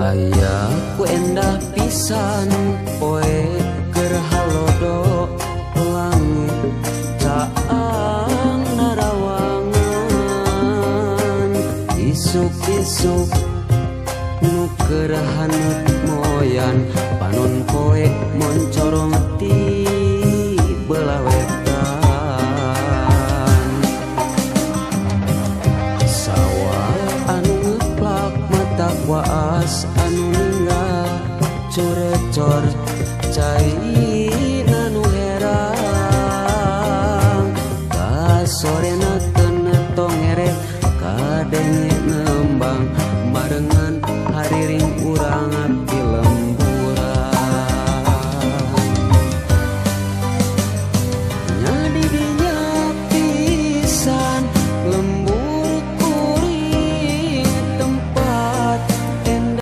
Aya ku endah pisan poe keur halodo, langit caang narawangan. Isuk-isuk nu keur haneut moyan, panon poe moncorong ti belah wetan. Sawah anu ngeplak matak waas, anu ninggal curecor cai.